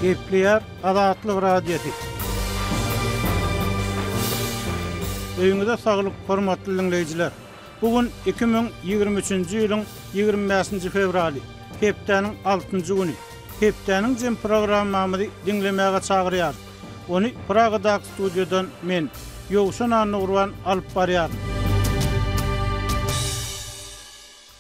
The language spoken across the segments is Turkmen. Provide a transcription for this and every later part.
Gepleýär Azatlyk Radiosy. Öýüňize saglyk, hormatly diňleýjiler! Bu gün 2023-nji ýylyň 25-nji fewraly, hepdäniň altynjy güni. Hepdäniň jem programmamyzy diňlemäge çagyrýarys. Ony Pragadaky studiýadan men, Ýowşan Annagurban alyp barýaryn.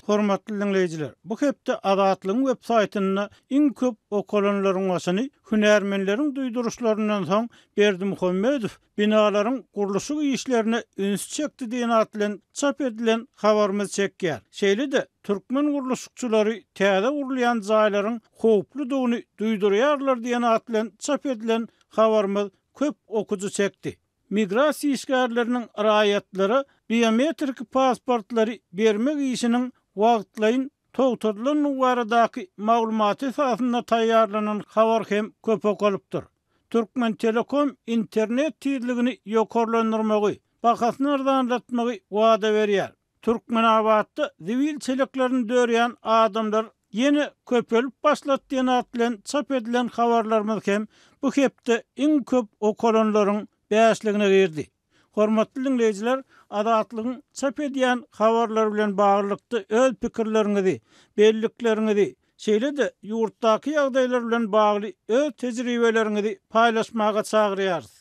Hormatly diňleýjiler, bu hepde Azatlygyň web saýtynda iň köp okalanlaryň başyny hünärmenleriň duýduryşlaryndan soň Berdimuhamedow binalaryň gurluşyk işlerine ünsi çekdi diýen at bilen çap edilen habarymyz çekýär. Şeýle-de, türkmen gurluşykçylary täze gurulýan jaýlaryň howpludygyny duýdurýarlar diýen at bilen çap edilen habarymyz köp okyjy çekdi. Migrasiýa işgärleriniň raýatlara biometrik pasportlary bermek işiniň wagtlaýyn togtadylandygy baradaky maglumat esasynda taýýarlanan habar hem köp okalypdyr. Türkmentelekom internet tizligini ýokarlandyrmagy, bahasyny arzanlatmagy wada berýär. Türkmenabatda zibil çeleklerini dörýän adamlar ýene köpelip başlady diýen at bilen çap edilen habarlarymyz hem bu hepde iň köp okalanlaryň bäşligine girdi. Hormatly diňleýjiler, Azatlygyň çap edýän habarlary bilen baglylykda öz pikirleriňizi, bellikleriňizi, şeýle-de ýurtdaky ýagdaýlar bilen bagly öz tejribeleriňizi paýlaşmaga çagyrýarys.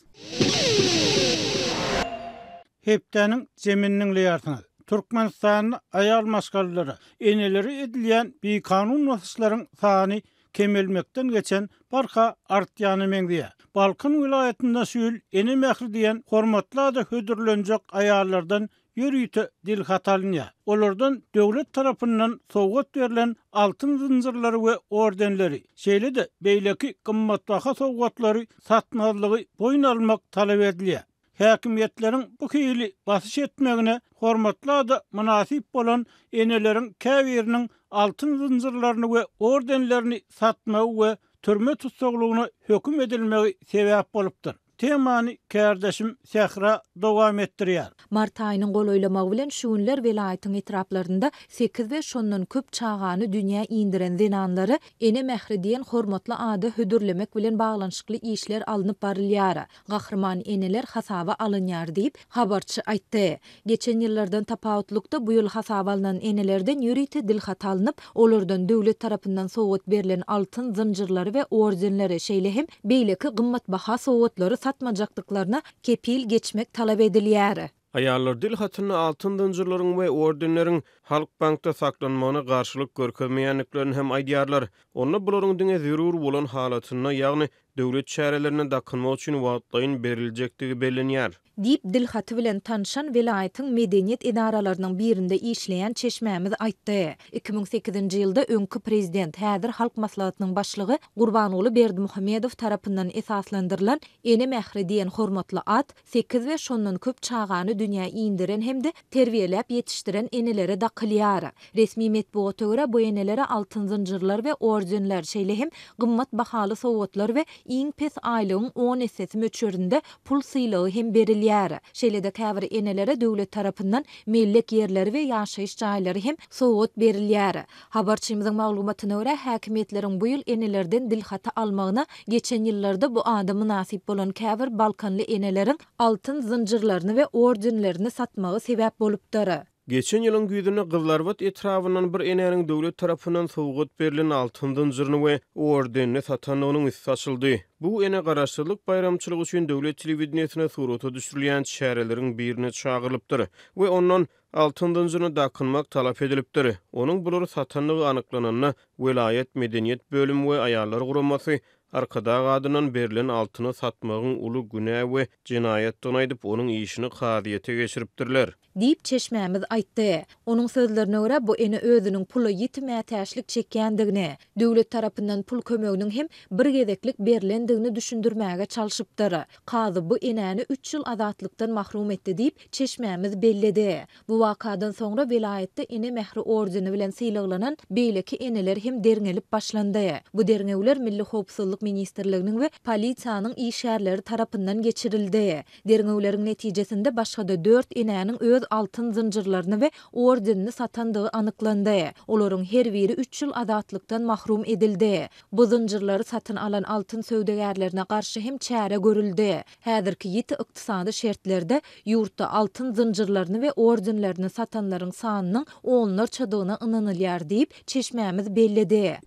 Hepdäniň jemini diňleýärsiňiz. Türkmenistanda aýal maşgalalara, enelere edilýän bikanun basyşlaryň sany kemelmekden geçen barha artýana meňzeýär. Balkan welaýatynda şu ýyl Ene mähri diýen hormatly ada hödürlenjek aýallardan ýörite dilhat alynýar. Olardan döwlet tarapyndan sowgat berlen altyn zynjyrlary we ordenleri, şeýle-de beýleki gymmatbaha sowgatlary satmazlygy boýun almak talap edilýär. Häkimiýetleriň bu hili basyş etmegine hormatly ada mynasyp bolan eneleriň käbiriniň altyn zynjyrlaryny we ordenlerini satmagy we türme tussaglygyna höküm edilmegi sebäp bolupdyr. Temany kärdeşim Sähra dowam etdirýär. Mart aýynyň golaýlamagy bilen şu günler welaýatyň etraplarynda sekiz we şondan köp çagany dünýä indiren zenanlary Ene mähri diýen hormatly ada hödürlemek bilen baglanyşykly işler alnyp barylýar. Gahryman eneler hasaba alynýar diýip, habarçy aýtdy. Geçen ýyllardan tapawutlykda, bu ýyl hasaba alnan enelerden ýörite dilhaty alnyp, olardan döwlet tarapyndan sowgat berlen altyn zynjyrlary we ordenleri, şeýle hem beýleki gymmatbaha sowgatlary satmajakdyklaryna kepil geçmek talap edilýär. Aýallar dil hatynda altyn zynjyrlaryň we ordenleriň Halkbankda saklanmagyna garşylyk görkezmeýändiklerini hem aýdýarlar. Onda bularyň diňe zerur bolan halatynda, ýagny döwlet çärelerinde dakynmak üçin wagtlaýyn beriljekdigi bellenýär. Diýip, dil haty bilen tanşan welaýatyň medeniýet edaralarynyň birinde işleýän çeşmämiz aýtdy. 2008-nji ýylda öňki prezident, häzir Halk Maslahatynyň başlygy Gurbanguly Berdimuhamedow tarapyndan esaslandyrylan Ene mähri diýen hormatly at sekiz we şondan köp çagany dünýä indiren hem-de terbiýeläp ýetişdiren enelere dakylýar. Resmi metbugata görä, bu enelere altyn zynjyrlar we ordenler, şeýle hem gymmat bahaly sowgatlar we iň pes aýlygyň on essesi möçberinde pul sylagy hem berilýär. Şeýle-de käbir enelere döwlet tarapyndan mellek ýerleri we ýaşaýyş jaýlary hem sowgat berilýär. Habarçymyzyň maglumatyna görä, häkimiýetleriň bu ýyl enelerden dilhaty almagyna geçen ýyllarda bu ada mynasyp bolan käbir balkanly eneleriň altyn zynjyrlaryny we ordenlerini satmagy sebäp bolupdyr. Geçen ýylyň güýzünde Gyzylarbat etrabyndan bir enäniň döwlet tarapyndan sowgat berlen altyn zynjyryny we ordenini satandygynyň üsti açyldy. Bu ene Garaşsyzlyk baýramçylygy üçin döwlet telewideniýesine surata düşürilýän çäreleriň birine çagyrylypdyr we ondan altyn zynjyryny dakynmak talap edilipdir. Onuň bulary satandygy anyklananda, welaýat medeniýet bölümi we aýallar guramasy Arkadag adyndan berlen altyny satmagyň uly günä we jenaýatdygyny aýdyp, onuň işini kazyýete geçiripdirler. Diýip, çeşmämiz aýtdy. Onuň sözlerine görä, bu ene özüniň pula ýiti mätäçlik çekýändigini, döwlet tarapyndan pul kömeginiň hem bir gezeklik berlendigini düşündirmäge çalşypdyr. Kazy bu enäni üç ýyl azatlykdan mahrum etdi diýip, çeşmämiz belledi. Bu wakadan soňra welaýatda Ene mähri ordeni bilen sylaglanan beýleki eneler hem derňelip başlandy. Bu derňewler Milli howpsuzlyk ministrliginiň we polisiýanyň işgärleri tarapyndan geçirildi. Derňewleriň netijesinde başga-da dört enäniň öz öz altyn zynjyrlaryny we ordenini satandygy anyklandy. Olaryň her biri üç ýyl azatlykdan mahrum edildi. Bu zynjyrlary satyn alan altyn söwdagärlerine garşy hem çäre görüldi. Häzirki ýiti ykdysady şertlerde ýurtda altyn zynjyrlaryny we ordenlerini satanlaryň sanynyň onlarçadygyna ynanylýar diýip, çeşmämiz belledi.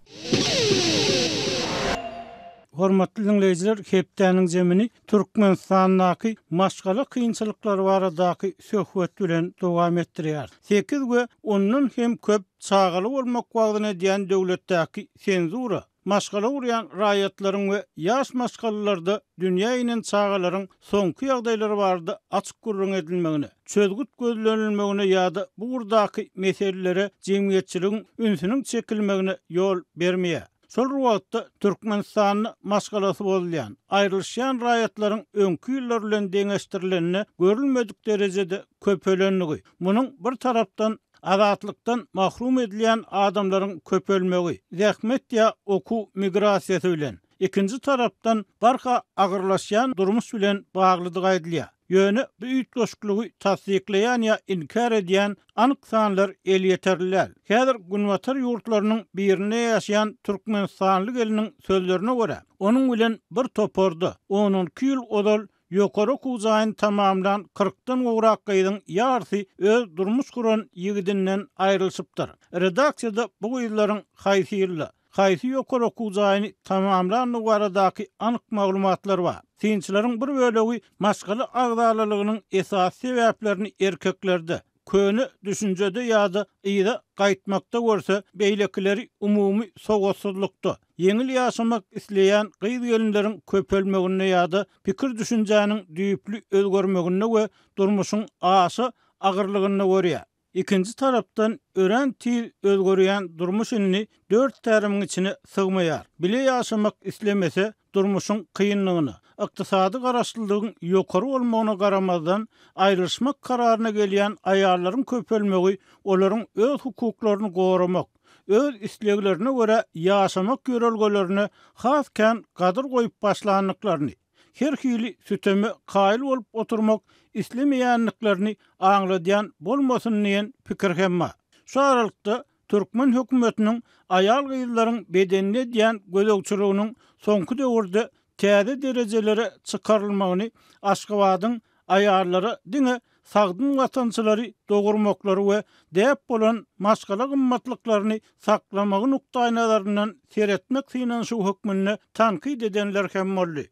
Hormatly diňleýjiler, hepdäniň jemini Türkmenistandaky maşgala kynçylyklary baradaky söhbet bilen dowam etdirýäris. Sekiz we ondan hem köp çagaly bolmak wagzyny edýän döwletdäki senzura, maşgala gurýan raýatlaryň we ýaş maşgalalarda dünýä inen çagalaryň soňky ýagdaýlary barada açyk gürrüň edilmegine, çözgüt gözlenilmegine ýa-da bu ugurdaky meselelere jemgyýetçiligiň ünsüniň çekilmegine ýol bermeýär. Şol bir wagtda, Türkmenistanda maşgalasy bozulýan, aýrylyşýan raýatlaryň öňki ýyllar bilen deňeşdirilende görülmedik derejede köpelendigi, munuň bir tarapdan, azatlykdan mahrum edilýän adamlaryň köpelmegi, zähmet ýa okuw migrasiýasy bilen, ikinji tarapdan, barha agyrlaşýan durmuş bilen baglydygy aýdylýar. Ýöne bu üýtgeşikligi tassyklaýan ýa inkär edýän anyk sanlar elýeterli däl. Häzir günbatar ýurtlarynyň birinde ýaşaýan türkmenistanly gelniň sözlerine görä, onuň bilen bir toparda on-on iki ýyl ozal ýokary okuw jaýyny tamamlan kyrkdan gowrak gyzyň ýarysy öz durmuş guran ýigidinden aýrylyşypdyr. Redaksiýada bu gyzlaryň haýsy ýylda, haýsy ýokary okuw jaýyny tamamlandygy baradaky anyk maglumatlar bar. Synçylaryň bir bölegi maşgala agzalalygynyň esasy sebäplerini erkeklerde, köne düşünjede ýa-da yza gaýtmakda görse, beýlekileri umumy sowatsyzlykda, ýeňil ýaşamak isleýän gyz-gelinleriň köpelmeginde ýa-da pikir-düşünjäniň düýpli özgermeginde we durmuşyň aşa agyrlygynda görýär. Ikinji tarapdan, örän tiz özgerýän durmuş indi dört tärimiň içine sygmaýar. Bile ýaşamak islemese, durmuşyň kynlygyna, ykdysady garaşlylygyň ýokary bolmagyna garamazdan, aýrylyşmak kararyna gelýän aýallaryň köpelmegi olaryň öz hukuklaryny goramak, öz isleglerine görä ýaşamak ýörelgelerine has kän gadyr goýup başlandyklaryny, her hili süteme kaýyl bolup oturmak islemeýändiklerini aňladýan bolmasyn diýen pikir hem bar. Şu aralykda, türkmen hökümetiniň aýal-gyzlaryň bedenine edýän gözegçiliginiň soňky döwürde täze derejelere çykarylmagyny Aşgabadyň aýallara diňe sagdyn watançylary dogurmaklary we däp bolan maşgala gymmatlyklaryny saklamagy nukdaýnazaryndan seretmek synanyşygy hökmünde tankyt edenler hem boldy.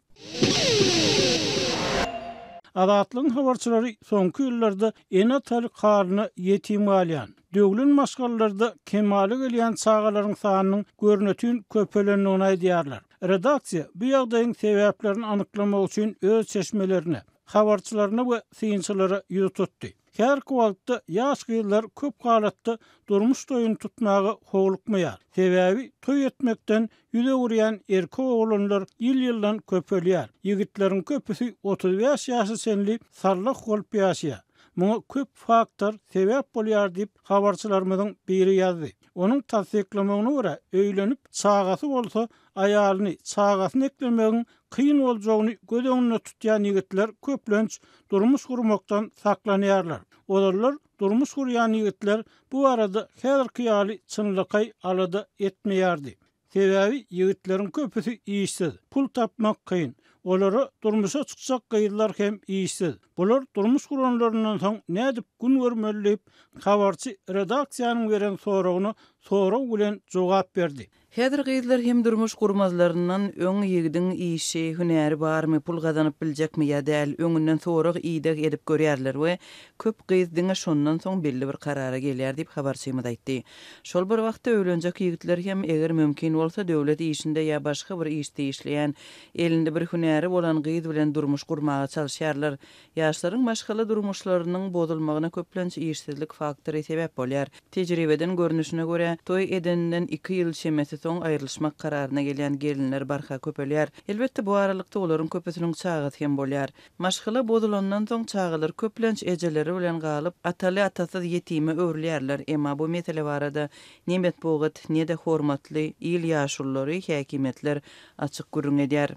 Azatlygyň habarçylary soňky ýyllarda ene-atalyk halyna ýetim galýan, döwlen maşgalalarda kemala gelýän çagalaryň sanynyň görnetin köpelendigini aýdýarlar. Redaksiýa bu ýagdaýyň sebäplerini anyklamak üçin öz çeşmelerine, habarçylaryna we synçylara ýüz tutdy. Häzirki wagtda ýaş gyzlar köp halatda durmuş toýuny tutmaga howlukmaýar. Sebäbi toý etmekden ýüz öwürýän erkek oglanlar ýyl-ýyldan köpelýär. Ýigitleriň köpüsi 35 ýaşa çenli sallah bolup ýaşaýar. Muňa köp faktor sebäp bolýar diýip, habarçylarymyzyň biri ýazdy. Onuň tassyklamagyna görä, öýlenip, çagasy bolsa, aýalyny, çagasyny eklemegiň kyn boljagyny göz öňünde tutýan ýigitler köplenç durmuş gurmakdan saklanýarlar. Ozallar durmuş gurýan ýigitler bu barada häzirki ýaly çynlakaý alada etmeýärdi. Sebäbi ýigitleriň köpüsi işsiz, pul tapmak kyn. Olara durmuşa çykjak gyzlar hem işsiz. Bular durmuş guranlaryndan soň nädip gün görmeli diýip, habarçy redaksiýanyň beren soragyna sorag bilen jogap berdi. Häzir gyzlar hem durmuş gurmazlaryndan öň ýigidiň işi, hünäri barmy, pul gazanyp biljekmi ýa däl, öňünden sorag-ideg edip görýärler we köp gyz diňe şondan soň belli bir karara gelýär diýip, habarçymyz aýtdy. Şol bir wagtda öýlenjek ýigitler hem, eger mümkin bolsa, döwlet işinde ýa başga bir işde işleýän, elinde bir hünäri bolan gyz bilen durmuş gurmaga çalyşýarlar. Ýaşlaryň maşgala durmuşlarynyň bozulmagyna köplenç işsizlik faktory sebäp bolýar. Tejribeden görnüşine görä, toý edeninden iki ýyl çemesi soň aýrylyşmak kararyna gelýän gelinler barha köpelýär. Elbetde, bu aralykda olaryň köpüsiniň çagasy hem bolýar. Maşgala bozulandan soň çagalar köplenç ejeleri bilen galyp, ataly-atasyz ýetime öwrülýärler. Emma bu mesele barada ne metbugat, ne-de hormatly il ýaşululary, häkimiýetler açyk gürrüň edýär.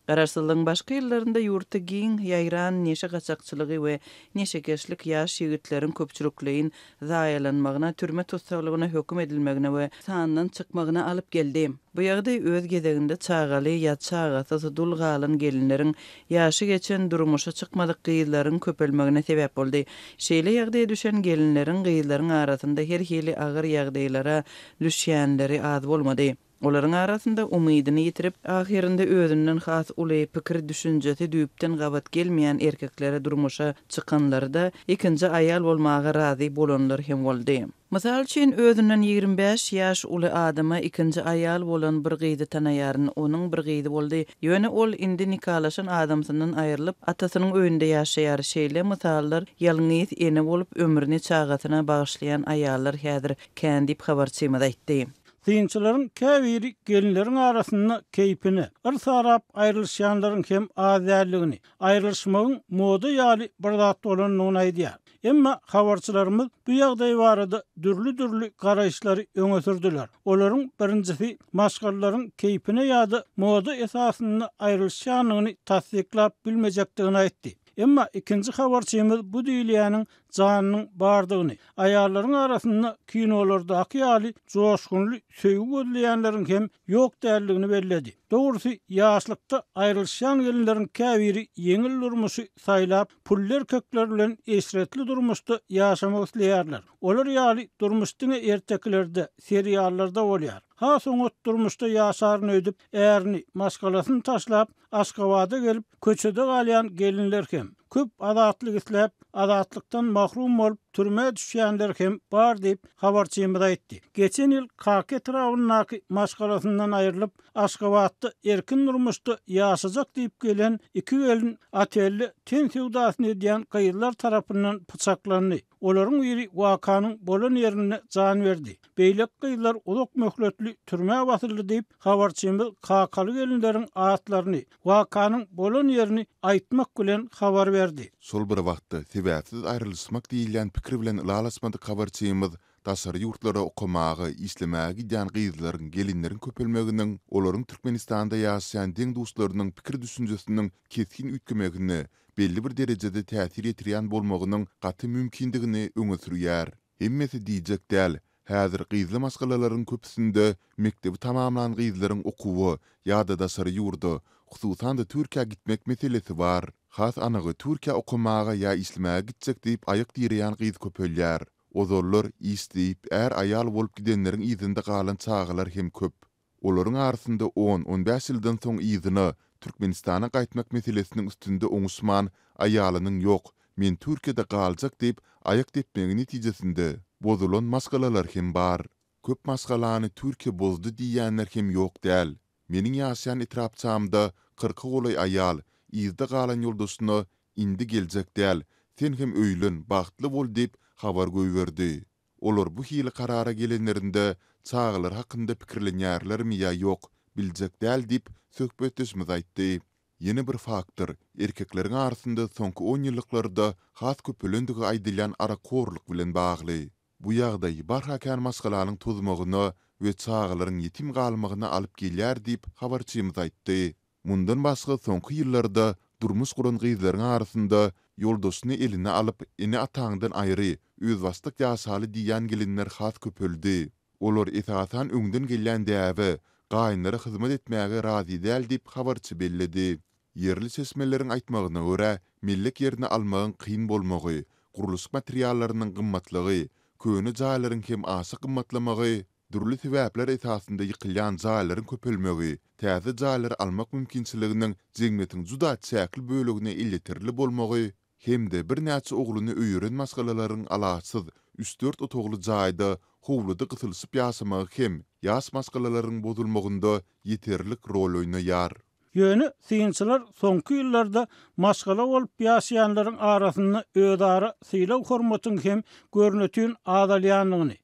Garaşsyzlygyň başky ýyllarynda ýurtda giň ýaýran neşe gaçakçylygy we neşekeşlik ýaş ýigitleriň köpçülikleýin zaýalanmagyna, türme tussaglygyna höküm edilmegine we sandan çykmagyna alyp geldi. Bu ýagdaý öz gezeginde çagaly ýa çagasyz dul galan gelinleriň, ýaşy geçen, durmuşa çykmadyk gyzlaryň köpelmegine sebäp boldy. Şeýle ýagdaýa düşen gelinleriň, gyzlaryň arasynda her hili agyr ýagdaýlara düşýänleri az bolmady. Olaryň arasynda umydyny ýitirip, ahyrynda özünden has uly, pikir-düşünjesi düýpden gabat gelmeýän erkeklere durmuşa çykanlary-da, ikinji aýal bolmaga razy bolanlar hem boldy. Mysal üçin, özünden 25 ýaş uly adama ikinji aýal bolan bir gyzy tanaýaryn. Onuň bir gyzy boldy. Ýöne ol indi nikalaşan adamsyndan aýrylyp, atasynyň öýünde ýaşaýar. Şeýle mysallar ýalňyz ene bolup, ömrüni çagasyna bagyşlaýan aýallar häzir kän diýip, habarçymyz aýtdy. Synçylaryň käbiri gelinleriň arasynda keýpine, yrs arap aýrylyşýanlaryň hem az däldigini, aýrylyşmagyň moda ýaly bir zat bolandygyny aýdýar. Emma habarçylarymyz bu ýagdaý barada dürli-dürli garaýyşlary öňe sürdüler. Olaryň birinjisi maşgalalaryň keýpine ýa-da moda esasynda aýrylyşýandygyny tassyklap bilmejekdigini aýtdy. Emma ikinji habarçymyz bu diýilýäniň janynyň bardygyny, aýallaryň arasynda kinolardaky ýaly joşgunly söýgi gözleýänleriň hem ýok däldigini belledi. Dogrusy, ýaşlykda aýrylyşýan gelinleriň käbiri ýeňil durmuşy saýlap, pully erkekler bilen eşretli durmuşda ýaşamak isleýärler. Olar ýaly durmuş diňe ertekilerde, seriallarda bolýar. Has oňat durmuşda ýaşaryn öýdüp, ärini, maşgalasyny taşlap, Aşgabada gelip, köçede galýan gelinler hem, köp azatlyk isläp, azatlykdan mahrum bolup, türmä düşýänler hem bar diýip, habarçymyz aýtdy. Geçen ýyl Kaka etrabyndaky maşgalasyndan aýrylyp, Aşgabatda erkin durmuşda ýaşajak diýip gelen iki gelin otelde ten söwdasyny edýän gyzlar tarapyndan pyçaklandy. Olaryň biri wakanyň bolan ýerinde jan berdi. Beýleki gyzlar uzak möhletli türmä basyldy diýip, habarçymyz kakaly gelinleriň atlaryny, wakanyň bolan ýerini aýtmak bilen habar berdi. Şol bir wagtda, sebäpsiz aýrylyşmak diýilýän pikir bilen ylalaşmadyk habarçymyz daşary ýurtlara okamaga, işlemäge gidýän gyzlaryň, gelinleriň köpelmeginiň olaryň Türkmenistanda ýaşaýan deň-duşlarynyň pikir-düşünjesiniň kesgin üýtgemegine belli bir derejede täsir ýetirýän bolmagynyň gaty mümkindigini öňe sürýär. Hemmesi diýjek däl, häzir gyzly maşgalalaryň köpüsinde mekdebi tamamlan gyzlaryň okuwa ýa-da daşary ýurda, hususan-da Türkiýä gitmek meselesi bar. Has anygy Türkiýä okamaga ýa işlemäge gitjek diýip aýak direýän gyz köpelýär. Ozallar iş diýip är-aýal bolup gidenleriň yzynda galan çagalar hem köp. Olaryň arasynda on-on bäş ýyldan soň yzyna, Türkmenistana gaýtmak meselesiniň üstünde oňuşman, aýalynyň ýok, men Türkiýede galjak diýip aýak depmegi netijesinde, bozulan maşgalalar hem bar. Köp maşgalany Türkiýe bozdy diýýänler hem ýok däl. Meniň ýaşaýan etrapçamda kyrka golaý aýal, yzda galan ýoldaşyna indi geljek däl, sen hem öýlen, bagtly bol diýip habar goýberdi. Olar bu hili karara gelenlerinde çagalary hakynda pikirlenýärlermi ýa ýok, biljek däl diýip, söhbetdeşimiz aýtdy. Ýene bir faktor, erkekleriň arasynda soňky onýyllyklarda has köpelendigi aýdylýan arakhorluk bilen bagly. Bu ýagdaý barha kän maşgalanyň tozmagyna we çagalaryň ýetim galmagyna alyp gelýär diýip, habarçymyz aýtdy. Mundan başga soňky ýyllarda durmuş guran gyzlaryň arasynda ýoldaşyny eline alyp, ene-ataňdan aýry, özbaşdak ýaşaly diýýän gelinler has köpeldi. Olar esasan öňden gelýän däbe, gaýynlara hyzmat etmäge razy däl diýip habarçy belledi. Ýerli çeşmeleriň aýtmagyna görä, mellek ýerini almagyň kyn bolmagy, gurluşyk materiallarynyň gymmatlygy, köne jaýlaryň hem aşa gymmatlamagy Dürli sebäpler esasynda ýykylýan jaýlaryň köpelmegi, täze jaýlary almak mümkinçiliginiň jemgyýetiň juda çäkli bölegine elýeterli bolmagy hem-de birnäçe ogluny öýeren maşgalalaryň alaçsyz üç-dört otagly jaýda howluda gysylyşyp ýaşamagy hem ýaş maşgalalaryň bozulmagynda ýeterlik rol oýnaýar. Ýöne synçylar soňky ýyllarda maşgala bolup ýaşaýanlaryň arasynda özara sylag-hormatyň hem görnetin azalýandygyny,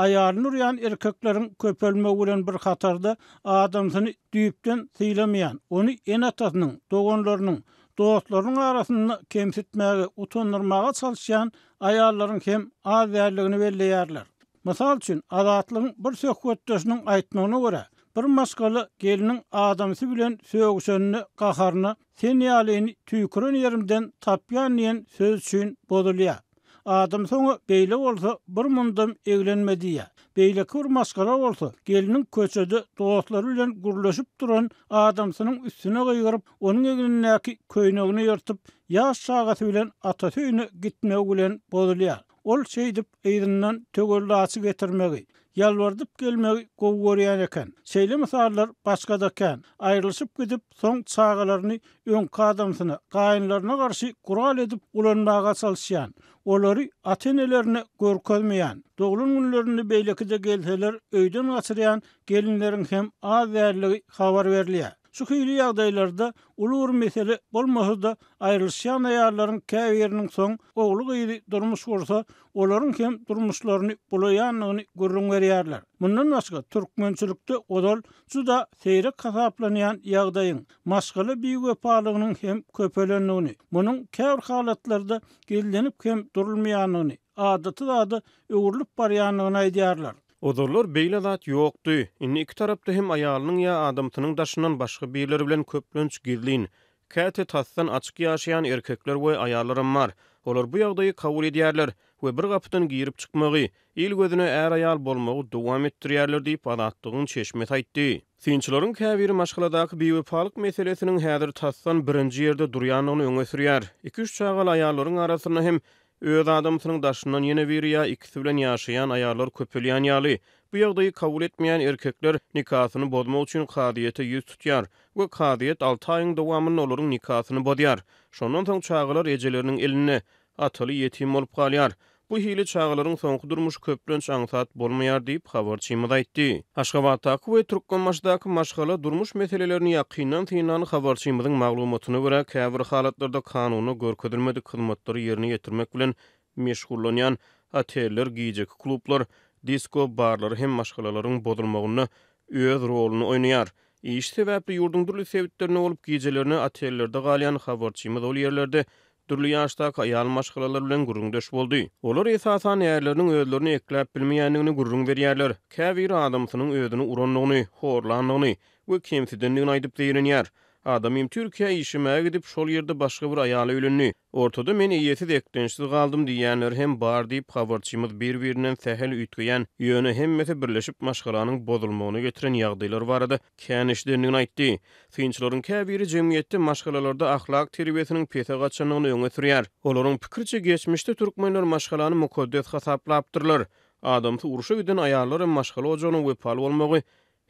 aýalyny urýan erkekleriň köpelmegi bilen bir hatarda adamsyny düýpden sylamaýan, ony ene-atasynyň, doganlarynyň, dostlarynyň arasynda kemsitmäge, utandyrmaga çalyşýan aýallaryň hem az däldigini belleýärler. Mysal üçin, Azatlygyň bir söhbetdeşiniň aýtmagyna görä, Bir maşgala gelniň adamsy bilen sögüşende gaharyna Sen ýalyny tüýküren ýerimden tapýan diýen söz üçin bozulýar. Adamsy oňa beýle bolsa bir mundam eglenme diýýär. Beýleki bir maşgala bolsa gelniň köçede dostlary bilen gürleşip duran adamsynyň üstüne gygyryp, onuň egnindäki köýnegini ýyrtyp, ýaş çagasy bilen atasy öýüne gitmegi bilen bozulýar. Ol şeýdip yzyndan töwellaçy getirmegi, ýalbardyp gelmegi gowy görýän eken. Şeýle mysallar başga-da kän. Aýrylyşyp gidip, soň çagalaryny öňki adamsyna, gaýynlaryna garşy gural edip ulanmaga çalyşýan, olary ata-enelerine görkezmeýän, doglan günlerinde beýlekide gelseler öýden gaçyrýan gelinleriň hem az däldigi habar berilýär. Şu hili ýagdaýlarda uly bir mesele bolmasa-da, aýrylyşýan aýallaryň käbiriniň soň ogly-gyzy durmuş gursa, olaryň hem durmuşlaryny bulaýandygyny gürrüň berýärler. Mundan başga, türkmençilikde ozal juda seýrek hasaplanýan ýagdaýyň, maşgala biwepalygynyň hem köpelendigini, munuň käbir halatlarda gizlenip hem durulmaýandygyny, adaty zada öwrülip barýandygyny aýdýarlar. Ozallar beýle zat ýokdy. Indi iki tarapda hem aýalynyň ýa adamsynyň daşyndan başga birleri bilen köplenç gizlin, käte tasdan açyk ýaşaýan erkekler we aýallaram bar. Olar bu ýagdaýy kabul edýärler we bir gapydan girip çykmagy, il gözüne är-aýal bolmagy dowam etdirýärler diýip, Azatlygyň çeşmesi aýtdy. Synçylaryň käbiri maşgaladaky biwepalyk meselesiniň häzir tasdan birinji ýerde durýandygyny öňe sürýär. Iki-üç çagaly aýallaryň arasynda hem Öz adamsynyň daşyndan ýene biri ýa ikisi bilen ýaşaýan aýallar köpelýän ýaly, bu ýagdaýy kabul etmeýän erkekler nikasyny bozmak üçin kazyýete ýüz tutýar we kazyýet alty aýyň dowamynda olaryň nikasyny bozýar. Şondan soň çagalar ejeleriniň elinde, ataly ýetim bolup galýar. Bu hili çagalaryň soňky durmuşy köplenç aňsat bolmaýar diýip, habarçymyz aýtdy. Aşgabatdaky we Türkmenbaşydaky maşgala, durmuş meselelerini ýakyndan synlan habarçymyzyň maglumatyna görä, käbir halatlarda kanunda görkezilmedik hyzmatlary ýerine ýetirmek bilen meşgullanýan oteller, gijeki klublar, disko barlary hem maşgalalaryň bozulmagynda öz roluny oýnaýar. Işi sebäpli ýurduň dürli sebitlerinde bolup, gijelerine otellerde galýan habarçymyz ol ýerlerde dürli ýaşdaky aýal maşgalalar bilen gürrüňdeş boldy. Olar esasan ärleriniň özlerini ekläp bilmeýändigini gürrüň berýärler. Käbiri adamsynyň özüni urandygyny, horlandygyny we kemsidendigini aýdyp zeýrenýär. Adamym Türkiýä işlemäge gidip, şol ýerde başga bir aýala öýlendi. Ortada men eýesiz, eklençsiz galdym diýýänleri hem bar diýip, habarçymyz bir-birinden sähel üýtgeýän, ýöne hemmesi birleşip maşgalanyň bozulmagyna getiren ýagdaýlar barada kän eşidendigini aýtdy. Synçylaryň käbiri jemgyýetde maşgalalarda ahlak terbiýesiniň pese gaçandygyny öňe sürýär. Olaryň pikiriçe, geçmişde türkmenler maşgalany mukaddes hasaplapdyrlar. Adamsy urşa giden aýallar hem maşgala ojagyna wepaly bolmagy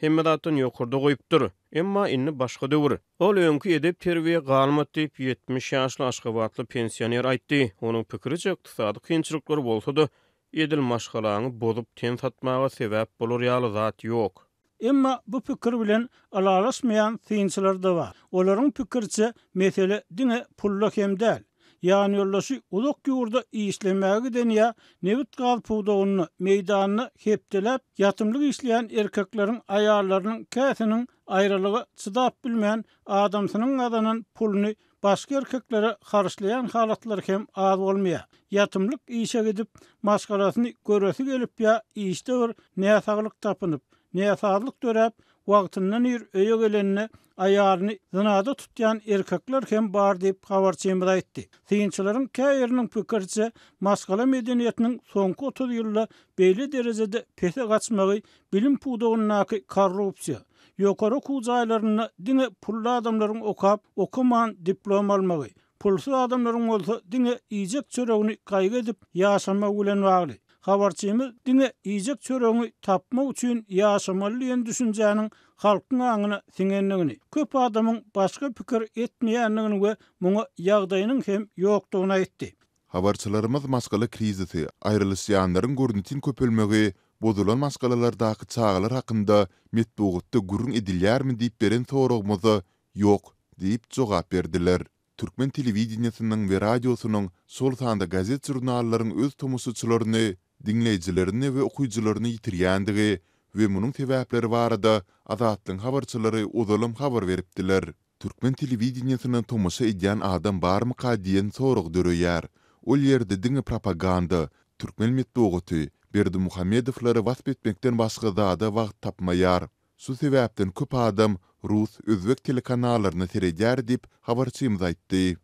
hemme zatdan ýokarda goýupdyr. Emma indi başga döwür. Ol öňki edep-terbiýe galmady diýip, 70 ýaşly aşgabatly pensioner aýtdy. Onuň pikiriçe, ykdysady kynçylyklar bolsa-da, edil maşgalaňy bozup ten satmaga sebäp bolar ýaly zat ýok. Emma bu pikir bilen ylalaşmaýan synçylar-da bar. Olaryň pikiriçe, mesele diňe pulda hem däl. Ýanýoldaşy uzak ýurda işlemäge giden ýa nebit-gaz pudagynda, meýdanda hepdeläp ýatymlyk işleýän erkekleriň aýallarynyň käsiniň aýralyga çydap bilmän, adamsynyň gazanan puluny başga erkeklere harçlaýan halatlary hem az bolmaýar. Ýatymlyk işe gidip, maşgalasyny göresi gelip ýa işde bir näsaglyk tapynyp, näsazlyk döräp, wagtyndan ir öýe gelende aýalyny zynada tutýan erkekler hem bar diýip, habarçymyz aýtdy. Synçylaryň käbiriniň pikiriçe, maşgala medeniýetiniň soňky 30 ýylda beýle derejede pese gaçmagy bilim pudagyndaky korrupsiýa, Ýokary okuw jaýlarynda diňe pully adamlaryň okap, okaman diplom almagy, pulsuz adamlaryň bolsa diňe iýjek çöregini gaýgy edip ýaşamagy bilen bagly. Habarçymyz diňe iýjek çöregiňi tapmak üçin ýaşamaly diýen düşünjäniň halkyň aňyna siňendigini, köp adamyň başga pikir etmeýändigini we muňa ýagdaýynyň hem ýokdugyny aýtdy. Habarçylarymyz maşgala krizisi, aýrylyşýanlaryň görnetin köpelmegi, bozulan maşgalalardaky çagalar hakynda metbugatda gürrüň edilýärmi diýip beren soragymyza ýok diýip jogap berdiler. Türkmen telewideniýesiniň we radiosynyň, şol sanda gazet-žurnallaryň öz tomaşaçylaryny, diňleýjilerini we okyjylaryny ýitirýändigi we munuň sebäpleri barada Azatlygyň habarçylary ozalam habar beripdiler. Türkmen telewideniýesine tomaşa edýän adam barmyka diýen sorag döreýär. Ol ýerde diňe propaganda, türkmen metbugaty Berdimuhamedowlary wasp etmekden başga zada wagt tapmaýar. Şu sebäpden köp adam rus, özbek telekanallaryna seredýär diýip, habarçymyz aýtdy.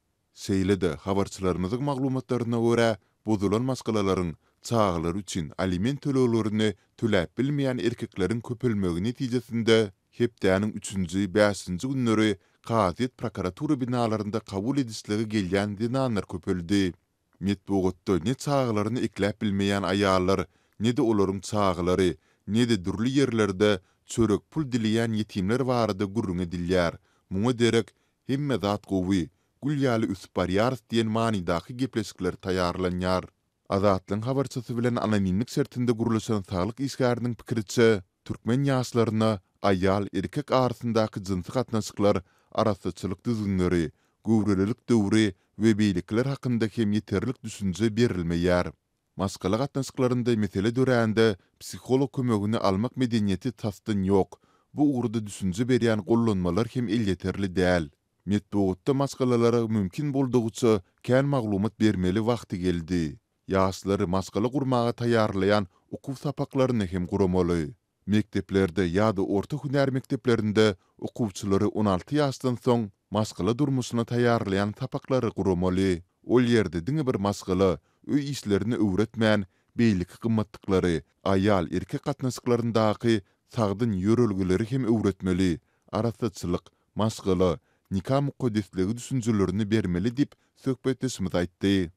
Şeýle-de, habarçylarymyzyň maglumatlaryna görä, bozulan maşgalalaryň çagalary üçin aliment töleglerini töläp bilmeýän erkekleriň köpelmegi netijesinde, hepdäniň üçünji, bäşinji günleri kazyýet prokuratura binalarynda kabul edişlige gelýän zenanlar köpeldi. Metbugatda ne çagalaryny ekläp bilmeýän aýallar, ne-de olaryň çagalary, ne-de dürli ýerlerde çörek pul dileýän ýetimler barada gürrüň edilýär, muňa derek Hemme zat gowy, gül ýaly ösüp barýarys diýen manydaky gepleşikler taýýarlanýar. Azatlygyň habarçysy bilen anonimlik şertinde gürleşen saglyk işgäriniň pikiriçe, türkmen ýaşlaryna aýal, erkek arasyndaky jynsy gatnaşyklar, arassaçylyk düzgünleri, göwrelilik döwri we beýlekiler hakynda hem ýeterlik düşünje berilmeýär. Maşgala gatnaşyklarynda mesele dörände psiholog kömegini almak medeniýeti tasdan ýok, bu ugurda düşünje berýän gollanmalar hem elýeterli däl. Metbugatda maşgalalara mümkin boldugyça kän maglumat bermeli wagty geldi. Ýaşlary maşgala gurmaga taýýarlaýan okuw sapaklaryny hem guramaly. Mekdeplerde ýa-da orta hünär mekdeplerinde okuwçylary 16 ýaşdan soň maşgala durmuşyna taýýarlaýan sapaklary guramaly. Ol ýerde diňe bir maşgala, öý işlerini öwretmän, beýleki gymmatlyklary, aýal-erkek gatnaşyklaryndaky sagdyn ýörelgeleri hem öwretmeli, arassaçylyk, maşgala, nika mukaddesligi düşünjelerini bermeli diýip, söhbetdeşimiz aýtdy.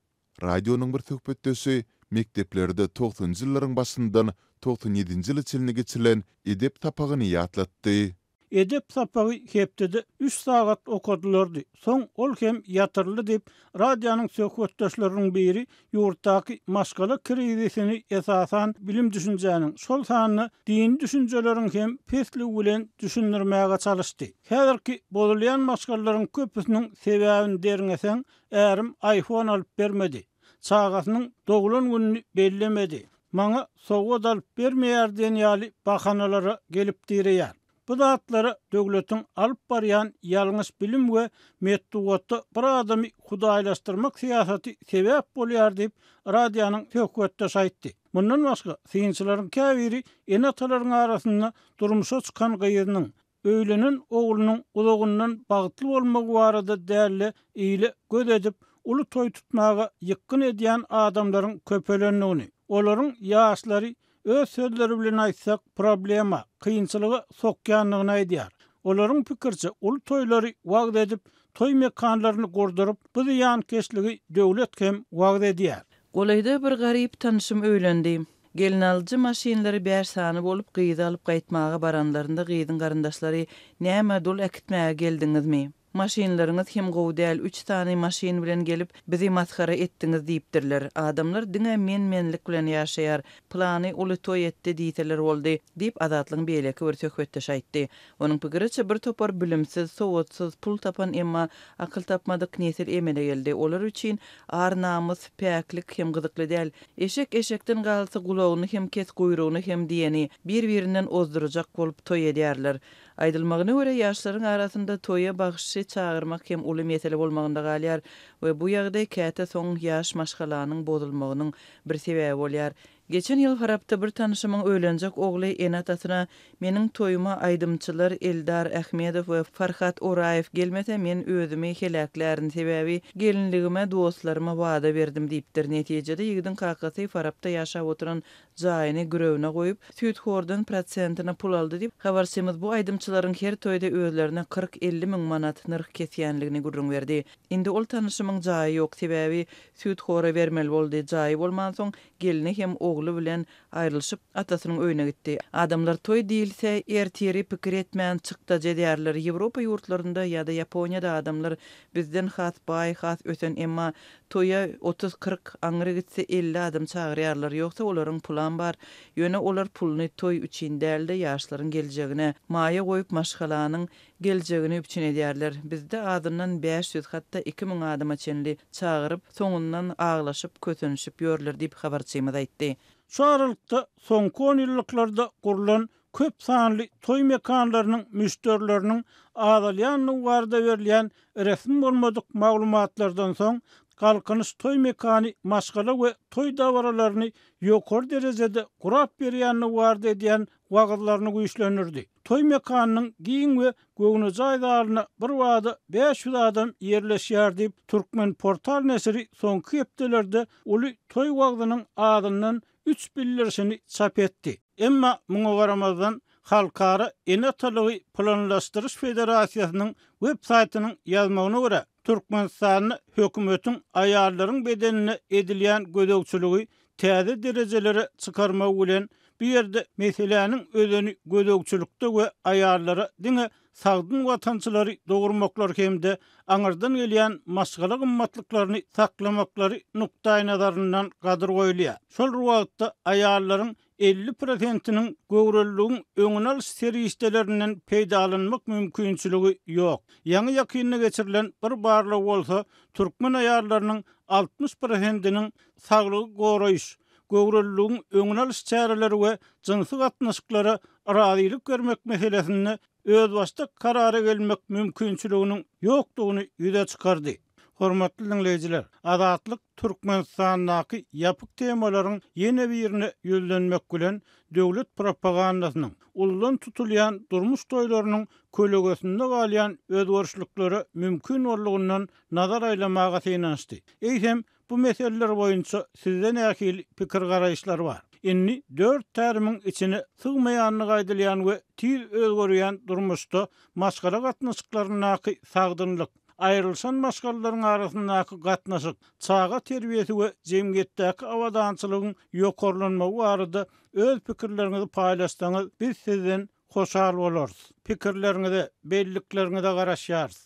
Radionyň bir söhbetdeşi mekdeplerde togsanynjy ýyllaryň başyndan 97 nji ýyla çenli geçilen edep sapagyny ýatlatdy. Edep sapagy hepdede üç sagat okadylardy, soň ol hem ýatyryldy diýip, radionyň söhbetdeşleriniň biri ýurtdaky maşgala krizisini esasan bilim-düşünjäniň, şol sanda dini düşünjeleriň hem pesligi bilen düşündirmäge çalyşdy. Häzirki bozulýan maşgalalaryň köpüsiniň sebäbini derňeseň, Ärim iPhone alyp bermedi. Çagasynyň doglan gününi bellemedi. Maňa sowgat alyp bermeýär diýen ýaly bahanalara gelip direýär. Bu zatlara döwletiň alyp barýan ýalňyş bilim we metbugatda bir adamy hudaýlaşdyrmak syýasaty sebäp bolýar diýip, radionyň söhbetdeşi aýtdy. Mundan başga, synçylaryň käbiri ene-atalaryň arasynda durmuşa çykan gyzynyň, Öýlenen oglunyň uzagyndan bagtly bolmagy barada däl-de, ile göz edip, uly toý tutmaga ýykgyn edýän adamlaryň köpelendigini, olaryň ýaşlary öz sözleri bilen aýtsak, problema, kynçylyga sokýandygyny aýdýar. Olaryň pikiriçe, uly toýlary wagyz edip, toý mekanlaryny gurduryp, bu zyýankeşligi döwlet hem wagyz edýär. Golaýda bir garyp tanşym öýlendi. Gelnalyjy maşynlary bäş sany bolup, gyzy alyp gaýtmaga baranlarynda gyzyň garyndaşlary, Näme, dul äkitmäge geldiňizmi? Maşynlaryňyz hem gowy däl, üç sany maşyn bilen gelip, bizi masgara etdiňiz diýipdirler. Adamlar diňe men-menlik bilen ýaşaýar. Pylany uly toý etdi diýseler boldy, diýip, Azatlygyň beýleki bir söhbetdeşi aýtdy. Onuň pikiriçe, bir topar bilimsiz, sowatsyz, pul tapan, emma akyl tapmadyk nesil emele geldi. Olar üçin ar-namys, päklik hem gyzykly däl. Eşek eşekden galsa gulagyny hem kes guýrugyny hem diýeni, bir-birinden ozdurjak bolup toý edýärler. Aýdylmagyna görä ýaşlaryň arasynda toýa bagşy çagyrmak hem uly mesele bolmagynda galýar we bu ýagdaý käte soň ýaş maşgalanyň bozulmagynyň bir sebäbi bolýar. Geçen ýyl Farapda bir tanyşymyň öýlenjek ogly ene-atasyna Meniň toýuma aýdymçylar Eldar Ahmedow we Farhat Oraýew gelmese men özümi heläklärin sebäbi gelinligime dostlaryma wada berdim diýipdir. Netijede ýigidiň kakasy Farapda ýaşap oturan jaýyny girewine goýup, süýthordan prosentine pul aldy diýip, habarçymyz bu aýdymçylaryň her toýda özlerine 40-50 müň manat nyrh kesýänligini gürrüň berdi. Indi ol tanyşymyň jaýy ýok sebäbi süýthora bermeli boldy, jaýy bolmansoň gelni hem ogly bilen aýrylyşyp, atasynyň öýüne gitdi. Adamlar toý diýilse, ertiri pikir etmän çykdajy edýärler. Ýewropa ýurtlarynda ýa-da Ýaponiýada adamlar bizden has baý, has ösen, emma toýa otuz-kyrk, aňry gitse 50 adam çagyrýarlar. Ýogsa olaryň pulam bar. Ýöne olar puluny toý üçin däl-de, ýaşlaryň geljegine maýa goýup, maşgalanyň geljegini üpjün edýärler. Bizde azyndan 500, hatda 2000 adama çenli çagyryp, soňundan aglaşyp, kösenişip ýörler diýip, habarçymyz aýtdy. Şu aralykda, soňky onýyllyklarda gurlan köp sanly toý mekanlarynyň müşderileriniň azalýandygy barada berilýän resmi bolmadyk maglumatlardan soň, Galkynyş toý mekany maşgala we toý dabaralaryny ýokary derejede gurap berýändigi barada edýän wagyzlaryny güýçlendirdi. Toý mekanynyň giň we göwnejaý zalyna birbada 500 adam ýerleşýär diýip, Turkmenportal neşiri soňky hepdelerde uly toý wagzynyň azyndan üç bildirişini çap etdi. Emma muňa garamazdan, Halkara ene-atalygy planlaşdyryş federasiýasynyň web saýtynyň ýazmagyna görä, Türkmenistanda hökümetiň aýallaryň bedenine edilýän gözegçiligi täze derejelere çykarmagy bilen, bu ýerde meseläniň özeni gözegçilikde we aýallara diňe sagdyn watançylary dogurmaklary hem-de aňyrdan gelýän maşgala gymmatlyklaryny saklamaklary nukdaýnazaryndan gadyr goýulýar. Şol bir wagtda, aýallaryň 50 prosentiniň göwreliligiň öňüni alyş serişdelerinden peýdalanmak mümkinçiligi ýok. Ýaňy-ýakynda geçirilen bir barlag bolsa, türkmen aýallarynyň 60 prosentiniň saglygy goraýyş, göwreliligiň öňüni alyş çäreleri we jynsy gatnaşyklara razylyk bermek meselesinde özbaşdak karara gelmek mümkinçiliginiň ýokdugyny ýüze çykardy. Hormatly diňleýjiler, Azatlyk Türkmenistandaky ýapyk temalaryň ýene birine ýüzlenmek bilen, döwlet propagandasynyň, uludan tutulýan durmuş toýlarynyň kölegesinde galýan özgerişliklere mümkin boldugyndan nazar aýlamaga synanyşdy. Eýsem, Bu meseleler boýunça sizde nähili pikir-garaýyşlar bar? Indi dört tärimiň içine sygmaýandygy aýdylýan we tiz özgerýän durmuşda maşgala gatnaşyklaryndaky sagdynlyk, aýrylyşan maşgalalaryň arasyndaky gatnaşyk, çaga terbiýesi we jemgyýetdäki abadançylygyň ýokarlanmagy barada öz pikirleriňizi paýlaşsaňyz biz sizden Hoşal bolarys. Pikirleriňize, bellikleriňize garaşýarys.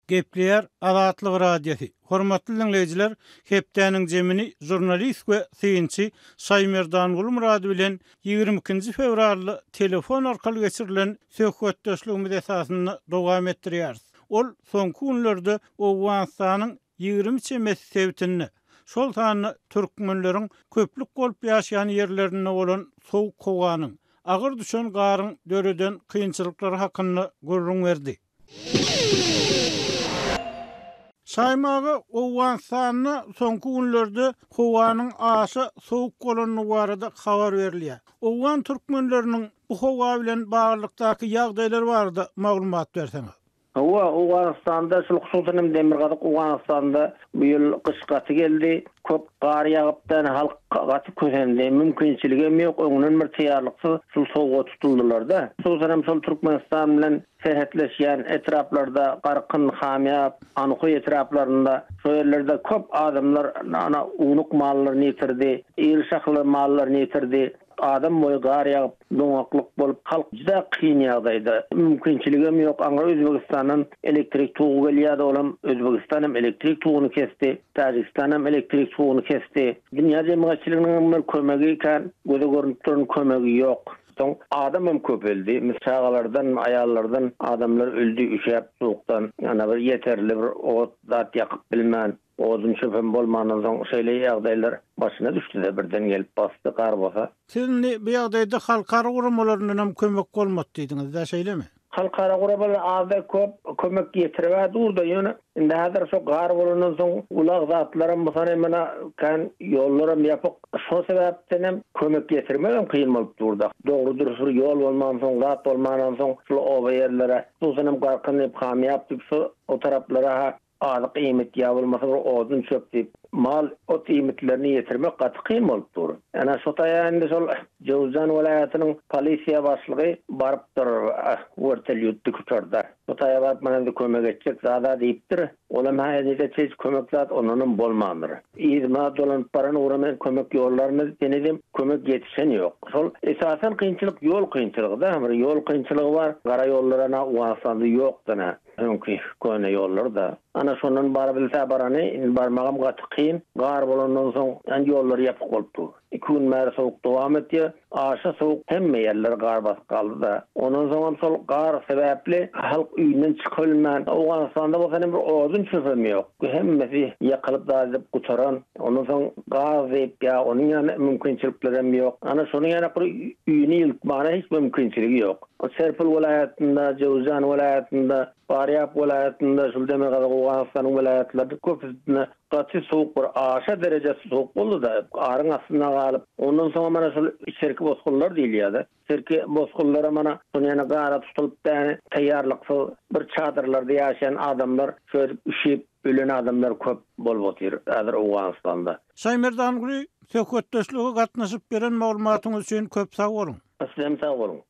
Gepleýär Azatlyk Radiosy. Hormatly diňleýjiler, hepdäniň jemini žurnalist we synçy Şaýmerdanguly Myrady bilen 22-nji fewralda telefon arkaly geçirilen söhbetdeşligimiz esasynda dowam etdirýäris. Ol soňky günlerde Owganystanyň 20 çemesi sebitinde, şol sanda türkmenleriň köplük bolup ýaşaýan ýerlerinde bolan sowuk howanyň, agyr düşen garyň döreden kynçylyklary hakynda gürrüň berdi. Şaýym aga, Owganystanda soňky günlerde howanyň aşa sowuk bolandygy barada habar berilýär. Owgan türkmenleriniň bu howa bilen baglylykdaky ýagdaýlar barada maglumat berseňiz. Hawa, Owganystanda, şul hususan hem Demirgazyk Owganystanda bu ýyl gyş gaty geldi. Köp gar ýagypdan halk gaty kösendi. Mümkinçiligem ýok, öňünden bir taýýarlyksyz şul sowuga tutuldylar-da. Hususan hem şol Türkmenistan bilen serhetleşýän etraplarda, Garkyn, Hamýap, Anhoý etraplarynda, şo ýerlerde köp adamlar ana ownuk mallaryny ýitirdi, iri şahly mallaryny ýitirdi. Adam boýy gar ýagyp, doňaklyk bolup, halk juda kyn ýagdaýda. Mümkinçiligem ýok. Aňry Özbegistandan elektrik togy gelýärdi, olam Özbegistan hem elektrik toguny kesdi, Täjigistan hem elektrik toguny kesdi. Dünýä jemgyýetçiliginiňem bir kömegi kän göze görnüp duran kömegi ýok. Soň adam hem köpeldi. Mis çagalardan, aýallardan adamlar öldi üşäp sowukdan. Ýa bir ýeterli bir ot zat ýakyp bilmän. Odun çöpem bolmandan soň şeýle ýagdaýlar başyna düşdüde birden gelip basdy gar bosa. Siz indi bu ýagdaýda halkara guramalaryndan hem kömek bolmady diýdiňiz-dä şeýlemi? Halkara guramalar azda köp kömek ýetiribä durda ýöne indi häzir şo gar bolandan soň ulag zatlaram bu sene mena kän ýollaram ýapyk şo sebäpdenem kömek ýetirmegem kyn bolup durda dogry dürs bir ýol bolmansoň zat bolmandan soň şul oba ýerlere hususanam Garkyn diýip Hamyýap diýip şo o taraplara ha Azyk iýmit ýa bolmasa bir odun çöp diýip, mal ot iýmitlerini ýetirmek gaty kyn bolup dur. Ene şo taýa indi şol Jöwüzjan welaýatynyň polisiýa başlygy barypdyr wertolýot dikuçarda. Şo taýa baryp mana indi kömek etjek zada diýipdir. Olam hä henize hiç kömek zat ondanam bolmandyr. Yzyma dolanyp baran ugra men kömek ýollarmyz henizem kömek ýetişen ýok. Şol esasan kynçylyk ýol kynçylygy-da. Bir ýol kynçylygy bar. Gara ýollar ana Owganystanda ýokdan-a. Öňki köne ýollar-da. Ana şondan barabilse barany, indi barmagam gaty kyn. Gar bolandan soň ýollar ýapyk bolup dur. Iki gün bäri sowuk dowam etýär. Aşa sowuk hemme ýerleri gar basyp galdy-da. Ondan soňam şol gar sebäpli halk öýünden çykybilmän, Owganystanda bolsa ine bir odun çöpem ýok. Hemmesi ýakylyp zat edip gutaran. Ondan soň gaz diýip ýa onuň ýaly mümkinçiliklerem ýok. Ana şonuň ýaly bir öýüni ýyltmana hiç mümkinçiligi ýok. Serpil welaýatynda, Jöwüzjan welaýatynda, Farýap welaýatynda, şul Demirgazyk Owganystanyň welaýatlarynda köpüsinde gaty sowuk bir aşa dereje sowuk boldy-da, garyň astynda galyp, ondan soňam ana şol içerki bosgunlar diýilýär-de, içerki bosgunlaram ana şol ýene gara tutulyp däni taýýarlyksyz bir çadyrlarda ýaşaýan adamlar şöýdüp üşüp ölen adamlar köp bolup otyr häzir Owganystanda. Şaýmerdanguly, söhbetdeşlige gatnaşyp beren maglumatyňyz üçin köp sag boluň! Sizem sag boluň!